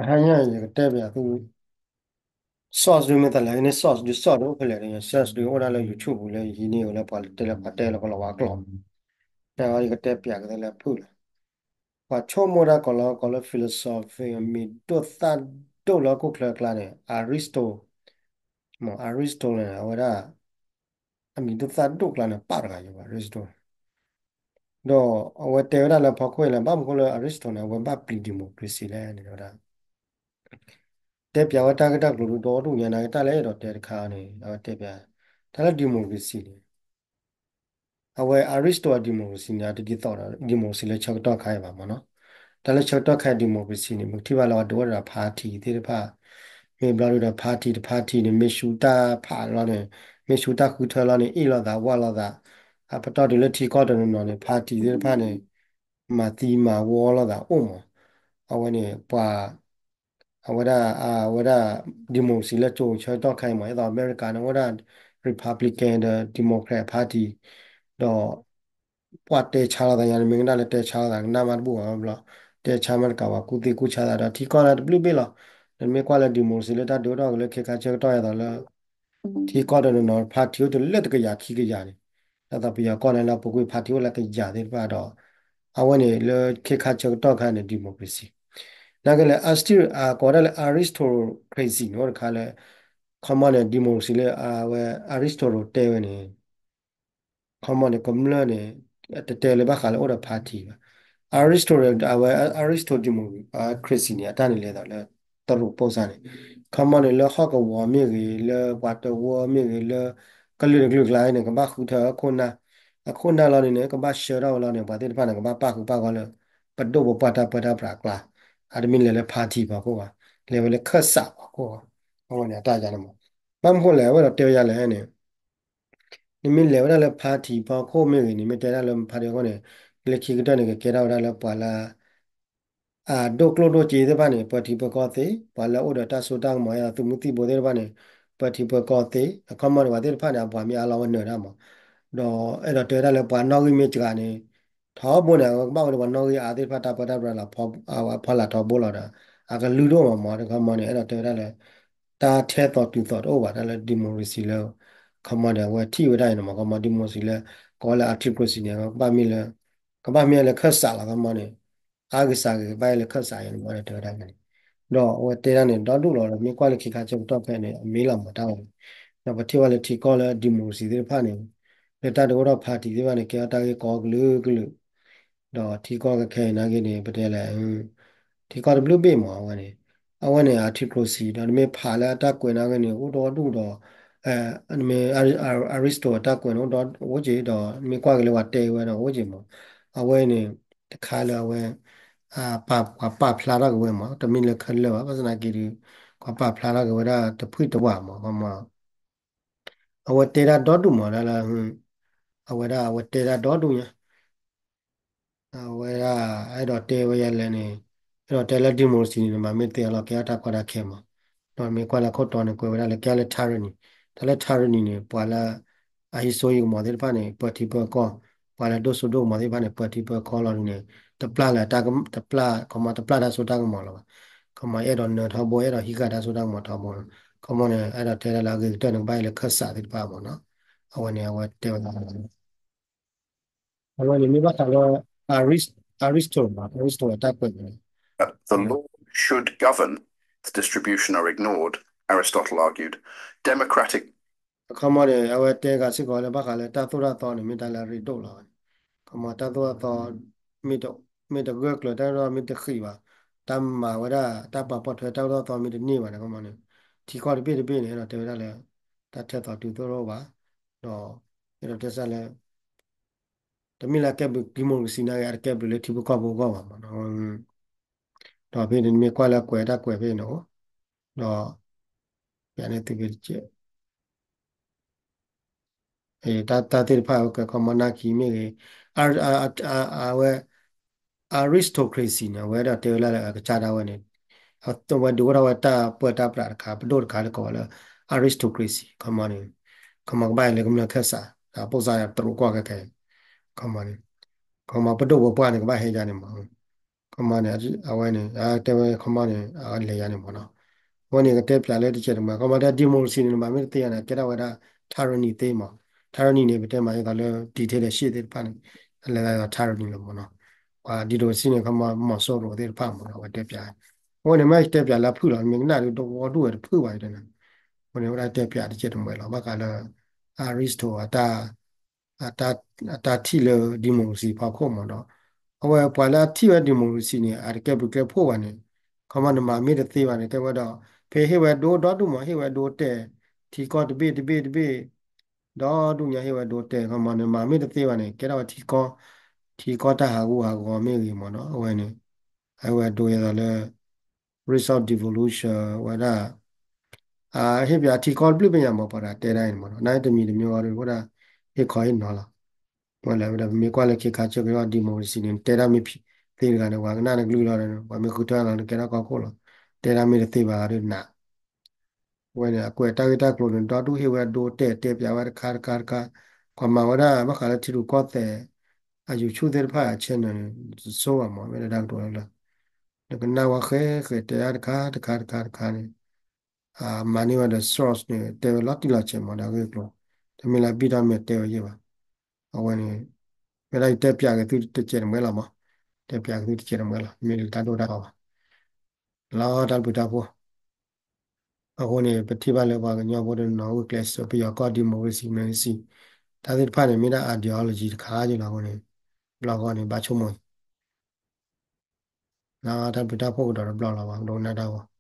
တဟါညါယကတဲပၠးသု source ဒုးမ့ၢ်တလဲၤန့ၣ် source ဒုး source ဒုးအိၣ်ဖဲလဲၣ်န့ၣ် source ဒုးအိၣ်ဒၣ်လၢ YouTube ပူၤလၢယဟံးန့ၢ်ဝဲလၢပှၤတဲလၢပှၤတဲလၢကလီၤဝါကျိာ် တၢ်ဝဲယကတဲပၠးကသ့လၢဖုၣ်လီၤ. ပှၤဆိကမိၣ်တၢ်ကီးလၢကီးလၢ philosophy အမံၤဒိၣ်သၣ်ဒိၣ်လၢဟီၣ်ခိၣ်ချၢအကျါန့ၣ် Aristotle မ့ၢ် Aristotle န့ၣ် အဝဲဒၣ် အမံၤဒိၣ်သၣ်ဒိၣ်ကျါန့ၣ် ပာ်တဂၤယိၤဘၣ် Aristotle ဒီးအဝဲတဲဝဲဒၣ်လၢဖီခိၣ်အံၤလၢ ဘၣ်မနုၤဃိလၢ Aristotle န့ၣ် အဝဲဘၣ်ပျံၤ democracy လဲၣ်န့ၣ်ဝဲဒၣ် တဲပၠးဝဲတၢ်ဂ့ၢ်တၢ်ကျိၤဒုးဒီဒူၣ်ညါ နာ်က့တၢ်လၢအဲၣ်ဒိးတဲတခါန့ၣ် အဝဲတဲပၠး တၢ်လၢ democracy န့ၣ် အဝဲ Aristotle democracy န့ၣ် အတဒ်သိးဒီး democracy လၢဆၢကတီၢ်ခါအံၤဘၣ်မ့ၢ်နီၤ. တၢ်လၢဆၢကတီၢ်ခါအံၤ democracy န့ၣ် ပကထံၣ်ဘၣ်လၢအဒိးဝဲဒၣ်ဒီး party သ့ၣ်တဖၣ် မ့ၢ်ဘျီဒုးဒီး party တ party န့ၣ် မ့ၢ်ဆူတၢ်ဖးလီၤန့ၣ် မ့ၢ်ဆူတၢ်ဃုထၢလီၤန့ၣ် အ့ၣ်လိာ်သးဝၢ်လိာ်သး အပတီၢ်တုၤလၢထံကီၢ်တနီၤနီၤန့ၣ် party သ့ၣ်တဖၣ်န့ၣ် မၤသံမၤဝီလိာ်သးအိၣ်မး အဝဲန့ၣ် ပှၤ အဝဲဒၣ် အဝဲဒၣ် democracy လၢကၠိဆၢကတီၢ်ခါအံၤမး ဒ်သိးအမဲရကၤန့ၣ် အဝဲဒၣ် Republican ဒီး Democrat Party ဒီး ပှၤတဲဆါလိာ်သးညါန့ၣ် မ့ၢ်ကနၣ်လၢတဲဆါလိာ်သး ကနၣ်မးတဘူၣ်ဘၣ်ဘျီ တဲဆါမးတကးဘၣ် ကူၣ်သ့ကူၣ်ဆါသးဒီး ထံကီၢ်လၢတဘျုးဘ့ၣ်လီၤ. ဒီးမ့ၢ်ကွၢ်လၢ democracy လၢတၢ်ဒုးအိၣ်ထီၣ်က့ၤလၢခ့ခါဆၢကတီၢ်အသိးလၢ ထံကီၢ်တနီၤနီၤ party အိၣ်တုၤလၢတကယၤခံကယၤန့ၣ် ဒ်သိးပယီၤကီၢ်န့ၣ်လၢပူၤကွံာ် party အိၣ်လၢကယၤသ့ၣ်တဖၣ်ဒီး အဝဲန့ၣ်လၢခ့ခါဆၢကတီၢ်ခါန့ၣ် democracy နာ်က့လဲၣ် အစတံ အကိးဒၣ်လၢ aristocracy န့ၣ်အိၣ်တခါလၢ ခီမီန့ၣ် democracy လၢအဝဲ Aristotle တဲဝဲန့ၣ် ခီမီန့ၣ် ကမျၢၢ်န့ၣ် တတဲလၢဘၣ်ဃးလၢအိၣ်ဒီး party ဘၣ်. Aristotle အဝဲ Aristotle democracy န့ၣ် အတၢ်န့ၣ်လဲၤဒီးလၢ တရူးပိၢ်စါန့ၣ် ခီမီန့ၣ် လၢဟီၣ်ကဝီၤမ့ၢ်ဂ့ၤ လၢပှၤတဝၢမ့ၢ်ဂ့ၤ လၢ ကလုာ်တကလုာ်ကျါန့ၣ် ကဘၣ်ဃုထၢအခိၣ်နၢ် အခိၣ်နၢ်လီၤန့ၣ်န့ၣ် ကဘၣ်ဆှၢထီၣ်ဝဲလီၤန့ၣ် ပှၤသ့ၣ်တဖၣ်န့ၣ် ကဘၣ်ပၣ်ဃုာ်ပၣ်ဂီၤလၢ ပဒိၣ်ပပှၢ်တၢ်ပၢတၢ်ပြးအကျါ အတမ့ၢ်လဲၤလၢ party ဖီခိၣ်ဘၣ် လဲၤဝဲလၢခၢၣ်စးဖီခိၣ် အဝဲန့ၣ်အတၢ်ယါန့ၣ်မး ဘၣ်မနုၤဃိလဲၣ် အဝဲဒၣ်တဲဝဲယါလဲၣ်န့ၣ် နမ့ၢ်လဲၤဝဲဒၣ်လၢ party ဖီခိၣ်မ့ၢ်ဂ့ၤန့ၣ် မ့ၢ်တဲဒၣ်လၢ party အဃိန့ၣ် လၢခံကတၢၢ်န့ၣ် ကကဲထီၣ်ဝဲဒၣ်လၢပှၤလၢ အဒိၣ်ကျိၣ်ဒိၣ်စ့သ့ၣ်တဖၣ်န့ၣ် ပၢထံပၢကီၢ်သ့, ပှၤလၢအိၣ်ဒီးတၢ်စိတၢ်ကမီၤ အဲၣ်ဒိးသုးမုၢ်သံၣ်ဘိသ့ၣ်တဖၣ်န့ၣ် ပၢထံပၢကီၢ်သ့, အခီမီန့ၣ် ပှၤသ့ၣ်တဖၣ်န့ၣ် အပှၤမ့ၢ်အါလီၤဝဲနၢၤတၢ်မး, ဒီးအဲၣ်ဒိးတဲဝဲဒၣ်လၢပှၤနီၣ်ဂံၢ်မ့ၢ်စှၤန့ၣ် ထီဘိန့ၣ် အဝဲကဘၣ်ဝဲဒၣ်ပှၤနီၣ်ဂံၢ်အါသ့ၣ်တဖၣ် တၢ်ပၢတၢ်ပြးလီၤ ဖီလာ်ထီဘိလီၤဒီး အကလုၢ်ဒိၣ်မးမး အခီမီန့ၣ် အဲၣ်ဒိးတဲဝဲဒၣ်လၢ တၢ်ထဲသိးတုၤသိးတအိၣ်ဘၣ် တၢ်လၢ democracy လၢ ခီမီန့ၣ် အဝဲထံၣ်ဝဲဒၣ်အံၤန့ၣ်မး ခီမီ democracy လၢ ကိးလၢ autocracy န့ၣ် ကဘၣ်မ့ၢ်လၢ ကဘၣ်မ့ၢ်လၢခၢၣ်စးလီၤ ခီမီန့ၣ် အါဂ့ၤစးဂ့ၤ ကဘၣ်လၢခၢၣ်စးအံၤန့ၣ် မ့ၢ်တဲဝဲဒၣ်န့ၣ် ဒီးအဝဲတဲဒၣ်န့ၣ် ဒီဒူၣ်လီၤ ဒီးမ့ၢ်ကွၢ်လၢခံခါဆၢကတီၢ်ဖဲန့ၣ် အမ့ၢ်လီၤမးတၢ်ဝဲန့ၣ် ဒီးပထံၣ်ဘၣ်လၢထံကီၢ်လၢ democracy သ့ၣ်တဖၣ်န့ၣ် လၢတၢ်ဒုးအိၣ်ထီၣ် party သ့ၣ်တဖၣ်န့ၣ် ကဲထီၣ်တၢ်ဂ့ၢ်ကီကလုာ်ကလုာ် ဒီးထံကီၢ်ခဲခဲအံၤနာ်က့န့ၣ် ပတဲလဲၣ် ထံကီၢ်တဘျုးဘ့ၣ်မး အဝဲန့ၣ် အဝဲန့ၣ် autocracy ဒီးနမ့ၢ်ဖးလၢအတၢ်ကွဲးနာ်က့န့ၣ် အိၣ်ဒီဒူၣ်ဒီး နမ့ၢ် Aristotle အတၢ်ကွဲးန့ၣ် အိၣ်ဒီးအိၣ်က့ၤ ဒီးနမ့ၢ်ကွၢ်က့ၤလၢပှၤတဲဝဲဒီးအိၣ်က့ၤမး အဝဲန့ၣ် တခါလၢအဝဲ ပှၤပာ်ဖျါထီၣ်က့ၤဝဲမး တမ့ၢ်လၢခဲလၢာ်ဘၣ် ဘၣ်ဆၣ်သနာ်က့ဒီး ပှၤပာ်ဖျါထီၣ်က့ၤဝဲဒၣ်တဖုတဝးမး ခီမီ အဝဲတဲဒၣ်ဒီဒူၣ်မး ဒၣ်လၢ အဝဲဒၣ်အဝဲတဲဒၣ်ဒီဒူၣ်ညါ အဝဲဒၣ် အဲၣ်ဒိးတဲဝဲယဲလဲၣ်န့ၣ် အဲၣ်ဒိးတဲလၢ democracy န့ၣ် နမၤမ့ၢ်သ့အလီၢ်ကဲထီၣ်တၢ်ကီတၢ်ခဲမး ဒီးမ့ၢ်ကွၢ်လၢခိၣ်တီန့ၣ် ကွဲးဝဲဒၣ်လၢကဲလၢ tyranny တၢ်လၢ tyranny န့ၣ် ပှၤလၢ အဟံးစိဟံးကမီၤသ့ၣ်တဖၣ်န့ၣ် ပၢထံပၢကီၢ် ပှၤလၢဒိၣ်စိဒိၣ်ကမီၤသ့ၣ်တဖၣ်န့ၣ် ပၢထံပၢကီၢ်လီၤန့ၣ် တပျၢ်လၢ တပျၢ် ခီမီ တပျၢ်တၢ်စိတၢ်ကမီၤလီၤဘၣ် ခီမီ အဲၣ်ဒိးနၢၤထီဘိ အဲၣ်ဒိးဟံးဃာ်တၢ်စိတၢ်ကမီၤထီဘိ ခီမီန့ၣ် အဲၣ်ဒိးတဲဒၣ်လၢအဂ့ၤကတၢၢ်န့ၣ် ကဘၣ်အံၤလၢခၢၣ်စးသ့ၣ်တဖၣ်မးနီၤ အဝဲန့ၣ် အဝဲတဲဝဲဒၣ် အဝဲန့ၣ်မ့ၢ်ဘၣ်ဃးလၢ Aris- Aristotle မး Aristotle အတၢ်ကွဲးန့ၣ် The law should govern, the distribution are ignored, Aristotle argued. Democratic အခီမီန့ၣ် အဝဲတဲဂၤစ့ၢ်ကီးလၢဘၣ်ဃးလၢတၢ်သိၣ်တၢ်သီန့ၣ် မ့ၢ်တၢ်လၢအရ့ဒိၣ်လီၤ. ခီမီတၢ်သိၣ်တၢ်သီ မ့ၢ်တဂၢၢ်ကျၢၤ တၢ်သိၣ်တၢ်သီမ့ၢ်တဃံးဘၣ် တၢ်မၤဝဲဒၣ် တၢ်ပာ်ဖှိၣ်ထွဲတၢ်သိၣ်တၢ်သီမ့ၢ်တန့ၢ်ဘၣ်န့ၣ် ခီမီန့ၣ် ထံကီၢ်တဘ့ၣ်တဘ့ၣ်န့ၣ် အဲၣ်ဒိးတဲဝဲဒၣ်လၢ တၢ်ထဲသိးတုၤသိၣ်တအိၣ်ဘၣ် ဒီး အဲၣ်ဒိးတဲစၢ်လၢ တမ့ၢ်လၢအကဲဘျုး democracy နာ်က့ အတကဲဘျုးလၢထံဖိကီၢ်ဖိအဂီၢ်ဘၣ်မးနီၤ ဒီးဖဲန့ၣ်မ့ၢ်ကွၢ်လၢကွဲးတၢ်ကွဲးဖဲန့ၣ် ဒီး ပျးန့ၢ်သုဖဲတကဲး တၢ်တၢ်သ့ၣ်တဖၣ် အဝဲကဲခီမီ နာ်က့မ့ၢ်ဂ့ၤ အဝဲ aristocracy န့ၣ် အဝဲဒၣ်တဲဝဲဒၣ်လၢအကစၢ်ဒၣ်ဝဲန့ၣ် အဝဲဒုးအိၣ်ထီၣ်ဝဲတၢ်ပၢတၢ်ပြးတခါ ပဒိၣ်တခါလၢကိးဝဲလၢ aristocracy ခီမီန့ၣ် ခီမီကဘၣ်ဟဲလၢကမျၢၢ်ခၢၣ်စး ဒီးပိၢ်စါတရူးကီၢ်ခဲခဲ ခီမီန့ၣ် ခီမီပဒိၣ်ပပှၢ်န့ၣ် ကဘၣ်ဟဲယါန့ၣ်မး ခီမီန့ၣ် အဝဲန့ၣ် အတဲဝဲခီမီန့ၣ် အလဲၤယၤန့ၣ်မ့ၢ်နီၤ. အဝဲန့ၣ်ကတဲပၠးလၢတကဲးတမှဲၤ ခီမီတဲ democracy န့ၣ် နမၤမ့ၢ်တသ့ယၤန့ၣ် ကဲထီၣ်ဝဲဒၣ် tyranny သ့မး. tyranny န့ၣ် ပတဲမးဒ်သိးလၢ dictatorship သ့ၣ်တဖၣ်န့ၣ် အလဲၤသးဒ်သိး tyranny လီၤမ့ၢ်နီၤ. ပှၤ democracy န့ၣ် ခီမီ မီၤစိရိၤသ့ၣ်တဖၣ်မ့ၢ်နီၤ အဝဲတဲပၠး. အဝဲန့ၣ်မ့ၢ်တဲပၠးလၢအဖုၣ်လီၤ မ့ၢ်ကနၣ်ဒ် တဝီဒူၣ်ဝဲတဖုၣ်ဘၣ်တဲန့ၣ်. အဝဲန့ၣ်ဝဲဒၣ်တဲပၠးတကဲးတမှဲၤလီၤ ဘၣ်ဃးလၢ Aristotle အတၢ် အတၢ်ထံၣ်လၢ democracy ဖီခိၣ်မ့ၢ်ဒီး အဝဲပှၤလၢအထံၣ်ဝဲ democracy န့ၣ် အတကဲဘျုးကဲဖှိၣ်ဘၣ်န့ၣ် ခီမီနမၤမ့ၢ်တသ့ဘၣ်န့ၣ် တဲဝဲဒီး ဖဲဟ့ၣ်ဝဲဒိဒီဒူၣ်မး ဟ့ၣ်ဝဲဒိတဲာ် ထံကီၢ်တဘ့ၣ်တဘ့ၣ်တဘ့ၣ် ဒီဒူၣ်ညါဟ့ၣ်ဝဲဒိတဲာ် ခီမီနမၤမ့ၢ်တသ့ဘၣ်န့ၣ် ကဲထီၣ်ဝဲထံကီၢ် ထံကီၢ်တၢ်ဟးဂူာ်ဟးဂီၤမ့ၢ်ဂ့ၤမ့ၢ်ဒီး အဝဲန့ၣ် အဝဲဒိယဲသိးလၢ risk of devolution ဝဲဒၣ် ဟ့ၣ်ပၠးထံကီၢ်တဘျုးပညါမ့ၢ်ပှၤတၢ်တဲဒၣ်အံၤမ့ၢ်ဒီး နာ်တမံၤတမံၤအီၤဒီး ဝဲဒၣ်ဟ့ၣ်ခီဟ့ၣ်နီၤလီၤ. ဝဲလၢဝဲဒၣ် ပမ့ၢ်ကွၢ်လၢခ့ခါဆၢကတီၢ် democracy န့ၣ် တဲဒၣ်မ့ၢ်ဖံးသ့တဂၤန့ၣ် ပှၤကနၣ်တကလုာ်လီၤဒီး ပှၤမ့ၢ်ဃုထၢလီၤန့ၣ် ကဲထီၣ်ကီၢ်ခိၣ်လီၤ. တဲဒၣ်မ့ၢ်တသ့ဘၣ်ဒီးနး အဝဲန့ၣ် အကွဲးတၢ်ဂ့ၢ်တၢ်ကျိၤန့ၣ် ဒီဒူၣ်ဟ့ၣ်ဝဲဒိတဲာ် တဲပၠးဝဲတခါတခါတခါ ကွၢ်မၤဝဲဒၣ် ဘၣ်ဃးလၢထံရူၢ်ကီၢ်သဲး အ YouTube သ့ၣ်တဖၣ်အ channel န့ၣ် တဆိဘၣ်မ့ၢ် မ့ၢ်လၢတၢ်ကတိၤလၢ နကနၣ်ဝဲဃဲဃဲတဲဒၣ်တခါတခါတခါတခါန့ၣ် မၤန့ၢ်ဝဲဒီး source န့ၣ် တဲဝဲလီၤတံၢ်လီၤဆဲးမ့ၢ်ဒီးအဂ့ၢ်အကျိၤ တမ့ၢ်လၢဘံၣ်ထီၣ်မ့ၢ်တဲဝဲယဲၢ်ဘၣ်. အဝဲန့ၣ် မ့ၢ်ဒၣ်ယတဲပၠးက့ၤသုတကဲးတမှဲၤလီၤမ့ၢ် တဲပၠးက့ၤသုတကဲးတမှဲၤလီၤ မ့ၢ်လၢတၢ်ဒိၣ်တၢ်အီဘၣ် လီၤတၢ်ဘျုးတၢ်ဖှိၣ် အဃိန့ၣ် ပထံၣ်ဘၣ်လၢပှၤကညီဖိတနီၤအိၣ်ကျဲးစၢး ပယီၤကီၢ် democracy democracy တၢ်သ့ၣ်တဖၣ်န့ၣ် မ့ၢ်ဒၣ် ideology တခါက့လီၤအဃိန့ၣ် ဘျီဃီန့ၣ် ဘၣ်ဆိကမိၣ် လီၤတၢ်ဘျုးတၢ်ဖှိၣ်ကဒီးတဘျီလီၤ ပှၤကဒိကနၣ်တၢ်ဂီၤ